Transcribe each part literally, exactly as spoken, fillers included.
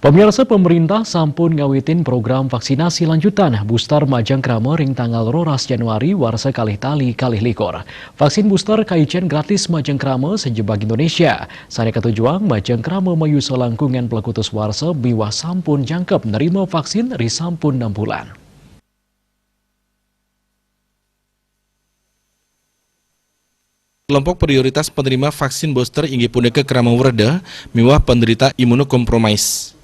Pemirsa, pemerintah sampun ngawitin program vaksinasi lanjutan booster majeng krama ring tanggal roras Januari warsa kalih tali kalih likur. Vaksin booster kaicen gratis majeng krama sajebag Indonesia. Sane katujuang majeng krama mayusa langkungan plekutus warsa miwah sampun jangkep nerima vaksin ri sampun enam bulan. Kelompok prioritas penerima vaksin booster inggih punika krama werda miwah penderita imunokompromis.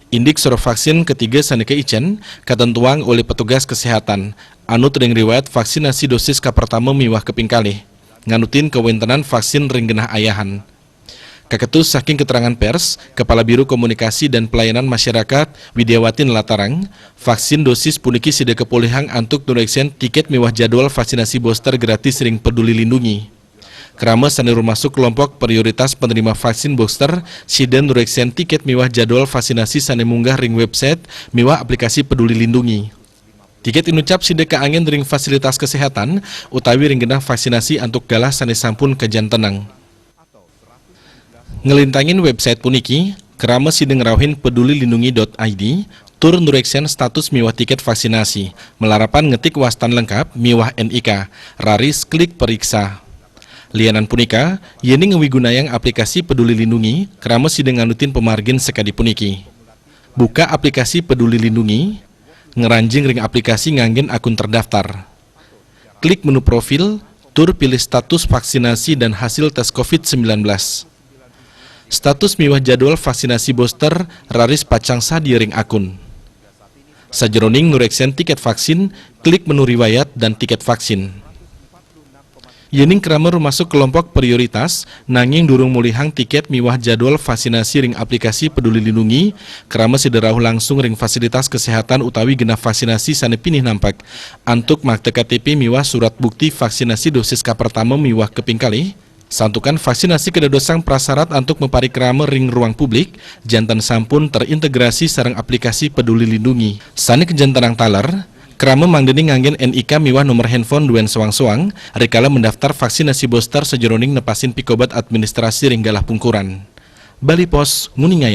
Indik sura vaksin ketiga sane kaicen katentuang olih petugas kesehatan, anut ring riwayat vaksinasi dosis kapertama miwah kaping kalih, nganutin kawentenan vaksin ring genah ayahan. Kaketus saking keterangan pers, Kepala Biro Komunikasi dan Pelayanan Masyarakat, Widiawati nlatarang, vaksin dosis puniki sida kapolihang antuk nureksen tiket miwah jadwal vaksinasi booster gratis ring Peduli Lindungi. Krama sane rumasuk kelompok prioritas penerima vaksin booster, sida nureksen tiket miwah jadwal vaksinasi sane munggah ring website miwah aplikasi Peduli Lindungi. Tiket inucap sida kaangen ring fasilitas kesehatan utawi ring genah vaksinasi antuk galah sane sampun kajantenang. Nglintangin website puniki, krama sida ngrauhin peduli lindungi dot I D tur nureksen status miwah tiket vaksinasi, malarapan ngetik wastan lengkap miwah N I K, raris klik periksa. Lianan punika, yening ngwigunayang aplikasi Peduli Lindungi, krama sida nganutin pamargin sakadi puniki. Buka aplikasi Peduli Lindungi, ngranjing ring aplikasi nganggen akun terdaftar. Klik menu profil, tur pilih status vaksinasi dan hasil tes covid sembilan belas. Status miwah jadwal vaksinasi booster raris pacang sadia ring akun. Sajeroning nureksen tiket vaksin, klik menu riwayat dan tiket vaksin. Yening krama rumasuk kelompok prioritas, nanging durung molihang tiket miwah jadwal vaksinasi ring aplikasi Peduli Lindungi, krama sida rauh langsung ring fasilitas kesehatan utawi genah vaksinasi sane pinih nampek, antuk makta K T P miwah surat bukti vaksinasi dosis kapertama miwah kaping kalih, santukan vaksinasi kadadosang prasarat antuk maparikrama ring ruang publik, janten sampun terintegrasi sareng aplikasi Peduli Lindungi. Sane kajantenang taler, krama mangdaning nganggen N I K miwah nomor handphone duen soang-soang, rikala mendaftar vaksinasi booster sajeroning nepasin pikobat administrasi ring galah pungkuran. Bali Post nguningayang.